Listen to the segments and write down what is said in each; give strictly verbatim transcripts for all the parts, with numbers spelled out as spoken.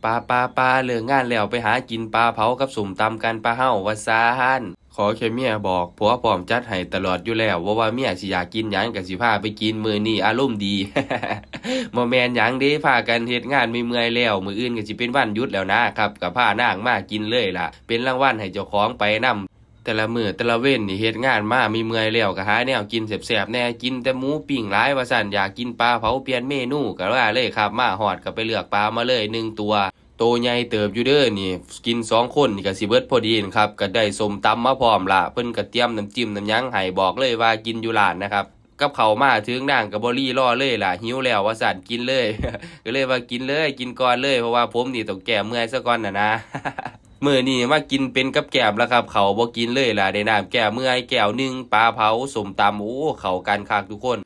ปาปาปา เลิกงานแล้วไปหากินปลาเผากับส้มตำกันปาเฮา ว่าซาน ขอแค่เมียบอก ผัวพร้อมจัดให้ตลอดอยู่แล้ว ว่าว่าเมียสิอยากกินหยังก็สิพาไปกิน มื้อนี้อารมณ์ดี บ่แม่นหยังเด้ พากันเฮ็ดงานเมื่อยๆแล้ว มื้ออื่นก็สิเป็นวันหยุดแล้วนะครับ ก็พานางมากินเลยล่ะ เป็นรางวัลให้เจ้าของไปนำ แต่ละมื้อแต่ละเว็นนี่เฮ็ดงานมาเมื่อยๆแล้วก็หาแนวกินแซ่บๆแหน่ กินแต่หมูปิ้งหลายว่าซั่น อยากกินปลาเผา เปลี่ยนเมนูก็ว่าเลยครับ มาฮอดก็ไปเลือกปลามาเลยหนึ่งตัว โตใหญ่เติบอยู่เด้อนี่ กินสองคนนี่ก็สิเบิดพอดีนะครับ ก็ได้ส้มตำมาพร้อมละ เพิ่นก็เตรียมน้ำจิ้มน้ำหยังให้ บอกเลยว่ากินอยู่ร้านนะครับ กับข้าวมาถึงนางก็บ่รีรอเลยล่ะ หิวแล้วว่าซั่น กินเลย ก็เลยว่ากินเลย กินก่อนเลย เพราะว่าผมนี่ต้องแก้เมื่อยซะก่อนน่ะนะ มื้อนี้มากินเป็นกับแกล้มแล้วครับ ข้าวบ่กินเลยล่ะ ได้น้ำแก้เมื่อยแก้วหนึ่ง ปลาเผา ส้มตำ โอ้ เข้ากันคักทุกคน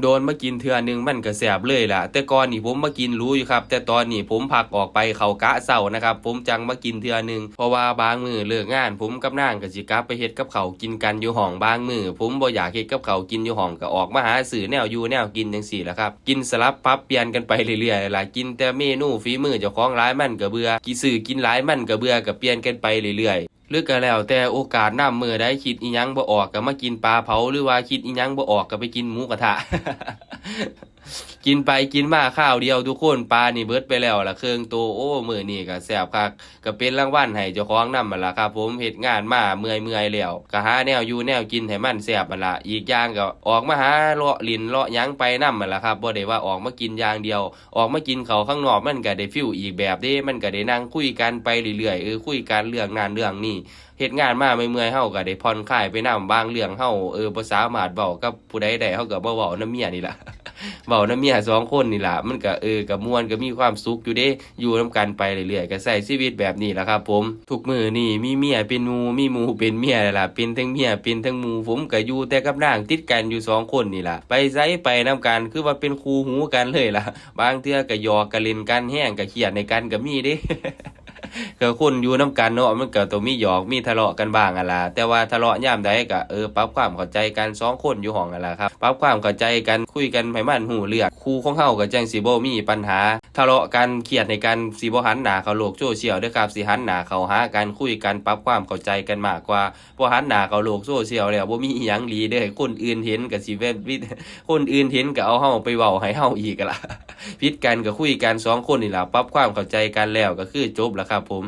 โดนๆมากินเทื่อหนึ่งมันก็แซ่บเลยล่ะ แต่ก่อนนี่ผมมากินหรูอยู่ครับ แต่ตอนนี้ผมพักออกไปเข้ากะเช้านะครับ ผมจั่งมากินเทื่อหนึ่ง เพราะว่าบางมื้อเลิกงาน ผมกับนางก็สิกลับไปเฮ็ดกับข้าวกินกันอยู่ห้อง บางมื้อผมบ่อยากเฮ็ดกับข้าวกินอยู่ห้อง ก็ออกมาหาซื้อแนวอยู่แนวกินจั่งซี้ล่ะครับ กินสลับปรับเปลี่ยนกันไปเรื่อยๆล่ะ กินแต่เมนูฝีมือเจ้าของหลายมันก็เบื่อ กินซื้อกินหลายมันก็เบื่อ ก็เปลี่ยนกันไปเรื่อยๆ หรือก็แล้วแต่โอกาสนำ มื้อใดคิดอิหยังบ่ออกก็มากินปลาเผา หรือว่าคิดอิหยังบ่ออกก็ไปกินหมูกระทะ กินไปกินมาคราวเดียวทุกคน ปลานี่เบิดไปแล้วล่ะเครื่องโต โอ้ มื้อนี้ก็แซ่บคัก ก็เป็นรางวัลให้เจ้าของนำหั่นล่ะครับผม เฮ็ดงานมาเมื่อยๆแล้ว ก็หาแนวอยู่แนวกินให้มันแซ่บหั่นล่ะ อีกอย่างก็ออกมาหาเลาะเล่นเลาะหยังไปนำหั่นล่ะครับ บ่ได้ว่าออกมากินอย่างเดียว ออกมากินข้าวข้างนอกมันก็ได้ฟีลอีกแบบเด้ มันก็ได้นั่งคุยกันไปเรื่อยๆ เออ คุยกันเรื่องนั้นเรื่องนี้ เฮ็ดงานมาเมื่อยๆ เฮาก็ได้ผ่อนคลายไปนำ บางเรื่องเฮา เออ บ่สามารถเว้ากับผู้ใดได้ เฮาก็มาเว้านำเมียนี่ล่ะ เว้านำเมียสองคนนี่ล่ะ มันก็ เออ ก็ม่วน ก็มีความสุขอยู่เด้ อยู่นำกันไปเรื่อยๆ ก็ใช้ชีวิตแบบนี้ล่ะครับผม ทุกมื้อนี้มีเมียเป็นหมู่ มีหมู่เป็นเมียแล้วล่ะ เป็นทั้งเมีย เป็นทั้งหมู่ ผมก็อยู่แต่กับนาง ติดกันอยู่สองคนนี่ล่ะ ไปไสไปนำกัน คือว่าเป็นคู่หูกันเลยล่ะ บางเทื่อก็หยอกก็เล่นกัน แฮงก็เคียดให้กันก็มีเด้ ก็คนอยู่นำกันเนาะ มันก็ต้องมีหยอก มีทะเลาะกันบ้างหั่นล่ะ แต่ว่าทะเลาะยามใดก็ เออ ปรับความเข้าใจกันสองคนอยู่ห้องหั่นล่ะครับ ปรับความเข้าใจกัน คุยกันให้มันรู้เรื่อง คู่ของเฮาก็จั่งสิบ่มีปัญหา ทะเลาะกัน เคียดให้กัน สิบ่หันหน้าเข้าโลกโซเชียลเด้อครับ สิหันหน้าเข้าหากัน คุยกัน ปรับความเข้าใจกันมากกว่า พอหันหน้าเข้าโลกโซเชียลแล้ว บ่มีอิหยังดีเด้อ คนอื่นเห็นก็สิแบบ คนอื่นเห็นก็เอาเฮาไปเว้าให้เฮาอีกหั่นล่ะ ผิดกันก็คุยกันสองคนนี่ล่ะ ปรับความเข้าใจกันแล้วก็คือจบล่ะครับผม